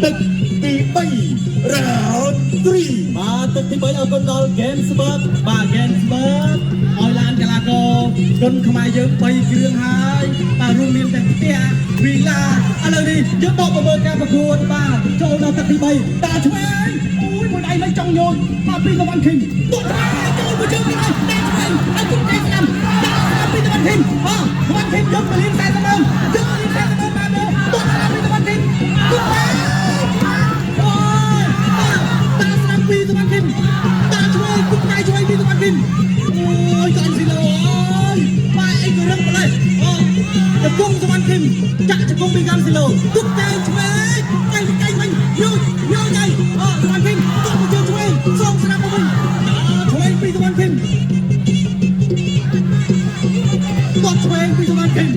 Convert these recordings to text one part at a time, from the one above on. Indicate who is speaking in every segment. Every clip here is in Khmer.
Speaker 1: ទឹកទី3 round 3។
Speaker 2: បាទទឹកទី3អរគុណដល់ Gamesberg បាទ Gamesberg ឲ្យឡានកីឡាករគុនខ្មែរយើង3គ្រឿងហើយបាទរួមមានទាំងផ្ទះវីឡាឥឡូវនេះយើងបកប្រមើលការប្រកួតបាទចូលដល់ទឹកទី3តាឆ្វេងអូយមួយដៃមិនចង់ញោនបាទពីតវ៉ាន់ឃីមទាត់ឆ្វេងចូលមួយជើងពីហើយតាឆ្វេងឲ្យគុំកែស្ដាំតាស្ដាំពីតវ៉ាន់ឃីមបាទតវ៉ាន់ឃីមយកមលៀន40ម៉ឺនយកមលៀន40ម៉ឺនបាទទាត់ស្ដាំពីតវ៉ាន់ឃីមគុំកែអូយបាទតាស្ដាំពីតវ៉ាន់ឃីមតាឆ្វេងគុំកែឆ្វេងពីតវ៉ាន់ឃីមអូយកន់ស៊ីឡូអូយបាទអីក៏រឹងម្លេះអូ ជង្គង់សវណ្ណឃឹមចាក់ជង្គង់ពីកាន់ស៊ីឡូទុកតែឆ្វេងកែងកែងវិញយូរយូរញ៉ៃអូសវណ្ណឃឹមទាត់មកជើងឆ្វេងសងស្ដាប់មកវិញឆ្វេងពីសវណ្ណឃឹមទាត់ឆ្វេងពីសវណ្ណឃឹម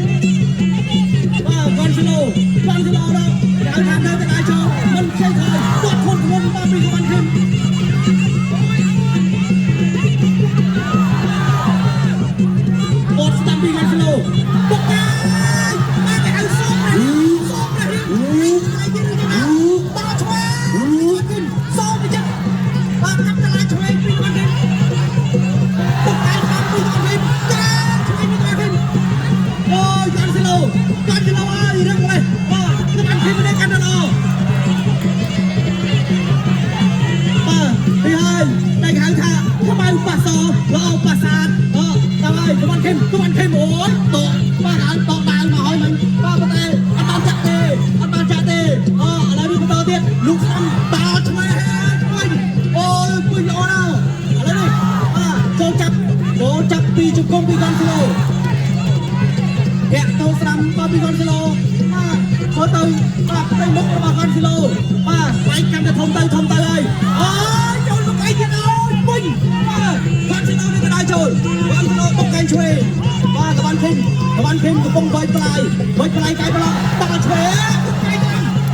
Speaker 2: បាទកាន់ស៊ីឡូកាន់ស៊ីឡូដល់គេហៅថានៅតែដៃចូលមិនខ្ចីថយទាត់ធន់ធ្ងន់បាទពីសវណ្ណឃឹមទាត់ស្ដាំពីកាន់ស៊ីឡូបុកតែបាទគេហៅសងព្រះសងព្រះរៀងឯងគេឬគេណាបាទឆ្វេងសងទៅចិត្តបាទកាត់កន្លែងឆ្វេងពីសវណ្ណឃឹមបុកតែស្ដាំពីសវណ្ណឃឹមចាឆ្វេងពីសវណ្ណឃឹមអូយកាន់ស៊ីឡូកាន់ស៊ីឡូអើយរឹងម្លេះបាទសវណ្ណឃឹមនេះកាន់តែល្អបាទនេះហើយតែគេហៅថាខ្មៅប៉ាសល្អប៉ាសាទអដល់ហើយសវណ្ណឃឹមសវណ្ណឃឹមអូយតកបាទឲ្យតកដាវមកហើយមិញបាទប៉ុន្តែអត់បានចាក់ទេអត់បានចាក់ទេអឥឡូវនេះបន្តទៀតលោកស្ដាំតឆ្វេងឆ្វេងអូយពេញល្អណាស់ឥឡូវនេះបាទចូលចាប់ចូលចាប់ពីជង្គង់ពីកាន់ស៊ីឡូ ធាក់ទៅស្ដាំបាទពីកុនស៊ីឡូបាទមើលទៅបាទផ្ទៃមុខរបស់កុនស៊ីឡូបាទស្បែកកាន់តែធំទៅធំទៅហើយអូយចូលមកអីទៀតអូយពេញបាទកុនស៊ីឡូនេះក៏ដើរចូលកុនស៊ីឡូបុកកែងឆ្វេងបាទតបានឃិមតបានឃិមកំពុងវាយផ្លាយវាយផ្លាយកែប្រឡងដល់ឆ្វេងកែង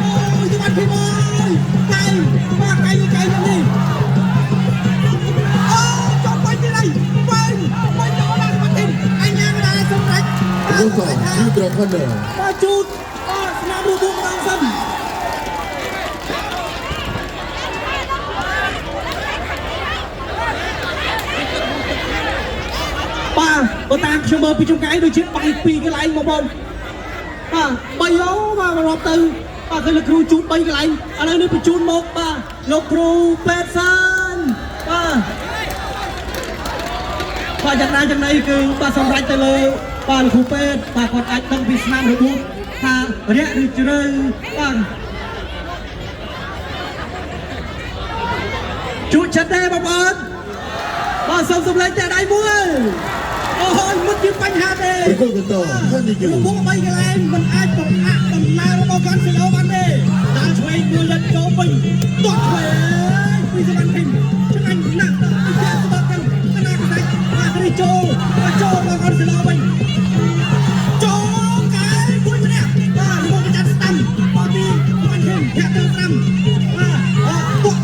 Speaker 2: អូយតបានឃិមអើយកែងបាទកែងនេះកែងនេះអូចូលបាញ់ទៀតហើយបាញ់បាញ់ដល់ដល់បាញ់អញ្ញាកដែរសម្រេច
Speaker 1: Welcome to the corner.
Speaker 2: បាទជូតបាទស្នាមរបួសម្ដងសិនបាទបើតាមខ្ញុំមើលពីចុងកាយដូចជាបាយពីរកន្លែងបងប្អូនបាទ3អូបាទរាប់ទៅបាទឃើញលោកគ្រូជូត3កន្លែងឥឡូវនេះបញ្ជូនមកបាទលោកគ្រូពេទ្យសិនបាទបាទយ៉ាងណាយ៉ាងណីគឺបាទសម្រេចទៅលើបាទលោកគ្រូពេទ្យបាទគាត់អាចដឹងពីស្នាមរបួសថារាក់ឬជ្រៅបាទជក់ចិត្តទេបងប្អូនបាទសូមសម្លេងតែដៃមួយអូយមិនជាបញ្ហាទេ
Speaker 1: ប្រកួតបន្ត continue.
Speaker 2: របួសបីកន្លែងមិនអាចបំអាក់ដំណើររបស់កាន់ស៊ីឡូបានទេដើរឆ្វេងមួយលិតចូលវិញទាត់ឆ្វេងពីសវណ្ណធីមឆ្ងាញ់ណាស់ពីការស្បាត់ទាំងកណាកសាច់បាទនេះចូលចូលរបស់កាន់ស៊ីឡូវិញចូលកែមួយម្នាក់បាទរបស់កចាត់ស្ដាំបាទពីសវណ្ណធីមធាក់ទៅស្ដាំបាទអទាត់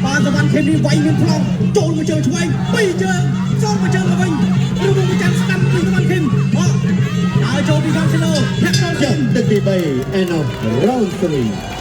Speaker 2: បាទសវណ្ណធីមនេះវាយមានប្លង់ចូលមួយជើងឆ្វេងពីរជើងចូលមួយជើងទៅវិញរបស់កចាត់ស្ដាំពីសវណ្ណធីមអដើរចូលពីកាន់ស៊ីឡូធាក់ទៅ
Speaker 1: ចប់ទឹកទី3 end of round 3.